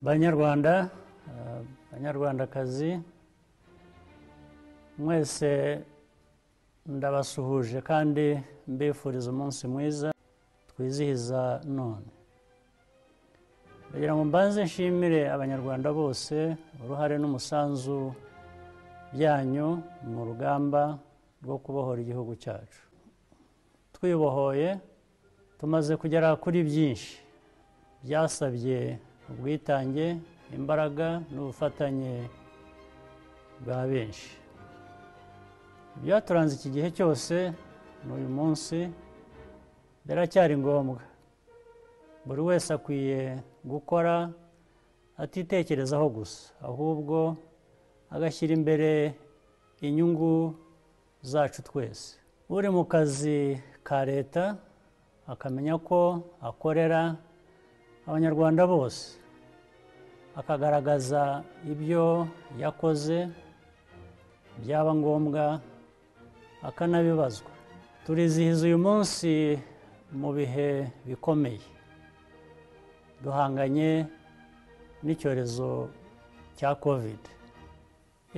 Banyarwanda, Banyarwandakazi, mwese ndabasuhuje kandi mbifuriza umunsi mwiza twizihiza none. Ndagira ngo mbanze nshimire Abanyarwanda bose uruhare n'umusanzu byanyu mu rugamba rwo kubohora igihugu cyacu. Twibohoye tumaze kugera kuri byinshi byasabye ubwitange, imbaraga n'ubufatanye bwa benshi. Ibyaturanze iki gihe cyose n'uyu munsi biracyari ngombwa. Buri wese akwiye gukora atitekerezaho gusa, ahubwo agashyira imbere inyungu zacu twese. Uri mu kazi ka leta akamenya ko akorera Abanyarwanda bose, akagaragaza ibyo yakoze, byaba ngombwa akanabibazwa. Turizihiza uyu munsi mu bihe bikomeye, duhanganye n'icyorezo cya Covid.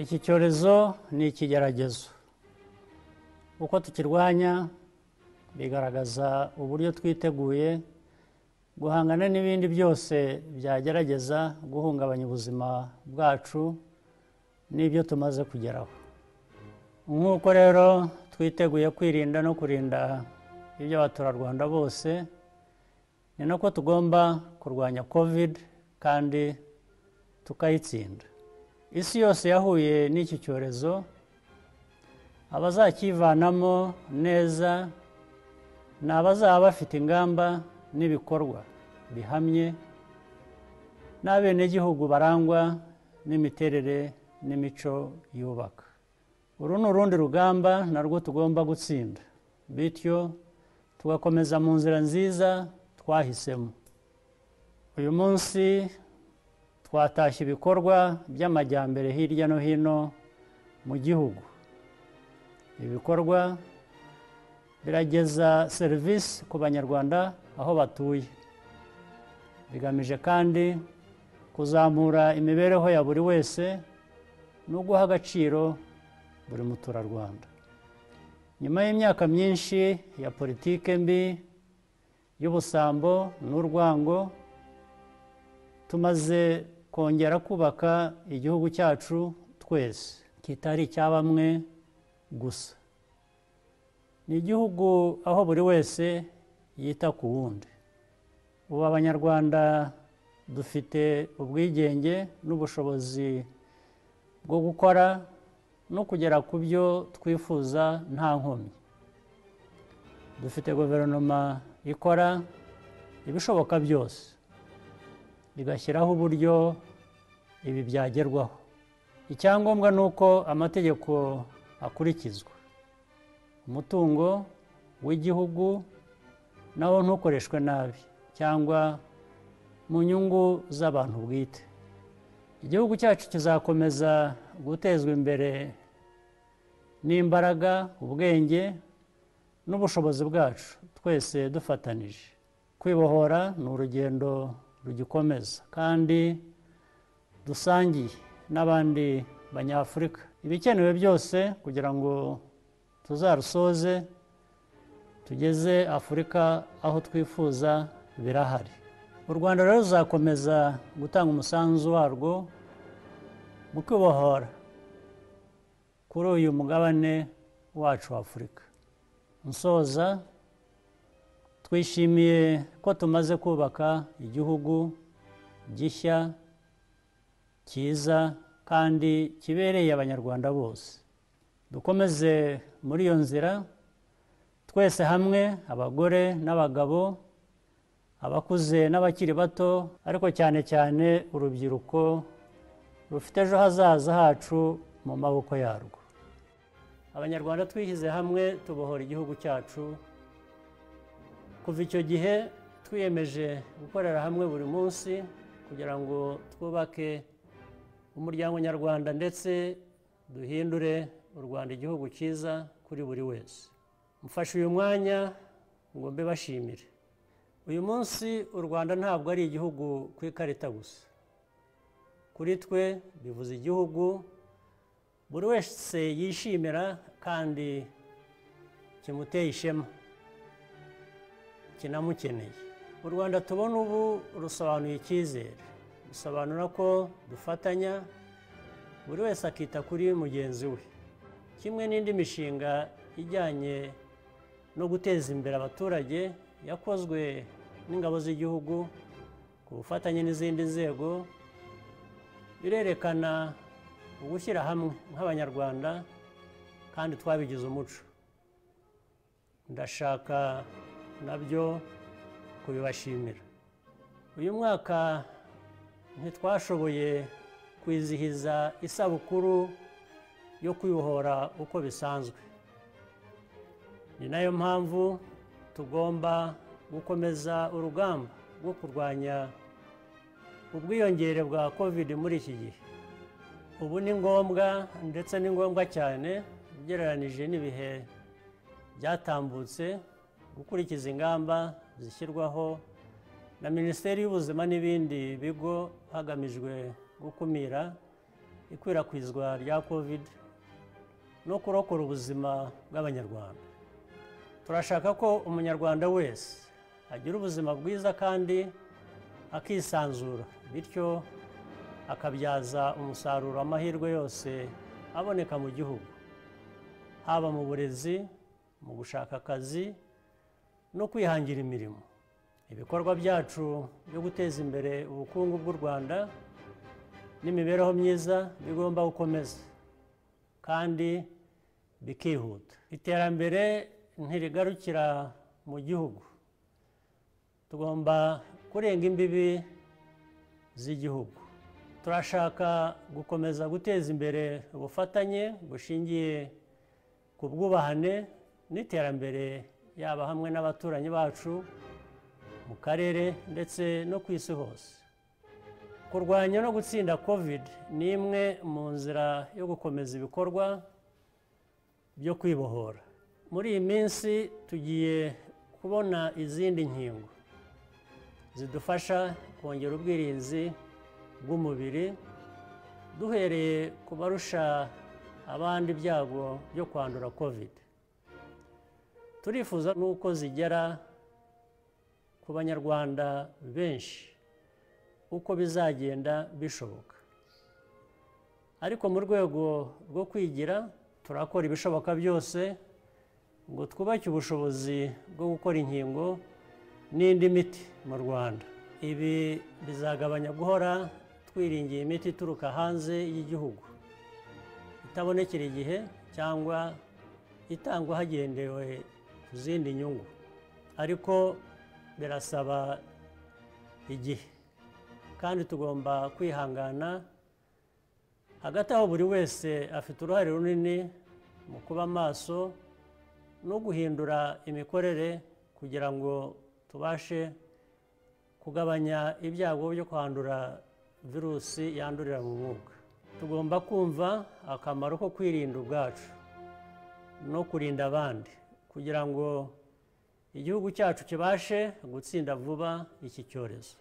Iki cyorezo ni ikigeragezo. Uko tukirwanya bigaragaza uburyo twiteguye guhangana n'ibindi byose byagerageza guhungabanya ubuzima bwacu n'ibyo tumaze kugeraho. Nk'uko rero twiteguye kwirinda no kurinda iby'abaturarwanda bose, ni nako tugomba kurwanya Covid kandi tukayitsinda. Isi yose yahuye n'iki cyorezo, abazakivanamo neza ni abazaba bafite ingamba n'ibikorwa bihamye, n'abenegihugu barangwa n'imiterere n'imico yubaka. Uru ni urundi rugamba narwo tugomba gutsinda, bityo tugakomeza mu nzira nziza twahisemo. Uyu munsi twatashye ibikorwa by'amajyambere hirya no hino mu gihugu. Ibikorwa birageza serivisi ku Banyarwanda aho batuye, bigamije kandi kuzamura imibereho ya buri wese no guha agaciro buri muturarwanda. Nyuma y'imyaka myinshi ya politike mbi y'ubusambo n'urwango, tumaze kongera kubaka igihugu cyacu twese, kitari icya bamwe gusa. Ni igihugu aho buri wese yita ku wundi. Ubu Abanyarwanda dufite ubwigenge n'ubushobozi bwo gukora no kugera ku byo twifuza nta nkomyi. Dufite guverinoma ikora ibishoboka byose, igashyiraho uburyo ibi byagerwaho. Icyangombwa ni uko amategeko akurikizwa, umutungo w'igihugu nawo ntukoreshwe nabi cyangwa mu nyungu z'abantu bwite. Igihugu cyacu kizakomeza gutezwa imbere n'imbaraga, ubwenge n'ubushobozi bwacu twese dufatanije. Kwibohora ni urugendo rugikomeza kandi dusangiye n'abandi Banyafurika. Ibikenewe byose kugira ngo tuzarusoze tugeze Afurika aho twifuza birahari. U Rwanda rero ruzakomeza gutanga umusanzu warwo mu kwibohora kuri uyu mugabane wacu wa Afurika. Nsoza, twishimiye ko tumaze kubaka igihugu gishya, cyiza kandi kibereye Abanyarwanda bose. Dukomeze muri iyo nzira twese hamwe, abagore n'abagabo, abakuze n'abakiri bato, ariko cyane cyane urubyiruko rufite ejo hazaza hacu mu maboko yarwo. Abanyarwanda twishyize hamwe tubohora igihugu cyacu. Kuva icyo gihe twiyemeje gukorera hamwe buri munsi kugira ngo twubake umuryango nyarwanda ndetse duhindure u Rwanda igihugu cyiza kuri buri wese. Mfashe uyu mwanya ngo mbibashimire. Uyu munsi u Rwanda ntabwo ari igihugu ku ikarita gusa. Kuri twe bivuze igihugu buri wese yishimira kandi kimuteye ishema, kinamukeneye. U Rwanda tubona ubu rusobanuye icyizere, bisobanura ko dufatanya, buri wese akita kuri mugenzi we. Kimwe n'indi mishinga ijyanye no guteza imbere abaturage yakozwe n'ingabo z'igihugu ku bufatanye n'izindi nzego, birerekana ugushyira hamwe nk'Abanyarwanda kandi twabigize umuco. Ndashaka nabyo kubibashimira. Uyu mwaka ntitwashoboye kwizihiza isabukuru yo kwibohora uko bisanzwe. Ni nayo mpamvu tugomba gukomeza urugamba rwo kurwanya ubwiyongere bwa COVID muri iki gihe. Ubu ni ngombwa, ndetse ni ngombwa cyane ugereranije n'ibihe byatambutse, gukurikiza ingamba zishyirwaho na Minisiteri y'Ubuzima n'ibindi bigo hagamijwe gukumira ikwirakwizwa rya COVID no kurokora ubuzima bw'Abanyarwanda. Turashaka ko Umunyarwanda wese agira ubuzima bwiza kandi akisanzura, bityo akabyaza umusaruro amahirwe yose aboneka mu gihugu, haba mu burezi, mu gushaka akazi no kwihangira imirimo. Ibikorwa byacu byo guteza imbere ubukungu bw'u Rwanda n'imibereho myiza bigomba gukomeza kandi bikihuta. Iterambere ntirigarukira mu gihugu, tugomba kurenga imbibi z'igihugu. Turashaka gukomeza guteza imbere ubufatanye bushingiye ku bwubahane n'iterambere, yaba hamwe n'abaturanyi bacu mu karere ndetse no ku isi hose. Kurwanya no gutsinda COVID ni imwe mu nzira yo gukomeza ibikorwa byo kwibohora. Muri iyi minsi tugiye kubona izindi nkingo zidufasha kongera ubwirinzi bw'umubiri, duhereye ku barusha abandi ibyago byo kwandura COVID. Turifuza n'uko zigera ku Banyarwanda benshi uko bizagenda bishoboka. Ariko mu rwego rwo kwigira, turakora ibishoboka byose ngo twubake ubushobozi bwo gukora inkingo n'indi miti mu Rwanda. Ibi bizagabanya guhora twiringiye imiti ituruka hanze y'igihugu, itabonekera igihe cyangwa itangwa hagendewe ku zindi nyungu. Ariko birasaba igihe kandi tugomba kwihangana. Hagati aho buri wese afite uruhare runini mu kuba maso no guhindura imikorere kugira ngo tubashe kugabanya ibyago byo kwandura virusi yandurira mu mwuka. Tugomba kumva akamaro ko kwirinda ubwacu no kurinda abandi kugira ngo igihugu cyacu kibashe gutsinda vuba iki cyorezo.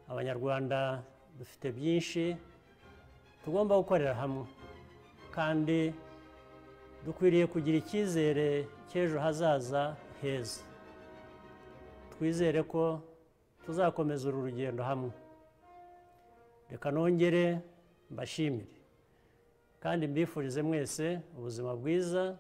Abanyarwanda dufite byinshi tugomba gukorera hamwe kandi dukwiriye kugira icyizere cy'ejo hazaza heza. Twizere ko tuzakomeza uru rugendo hamwe. Reka nongere mbashimire kandi mbifurize mwese ubuzima bwiza.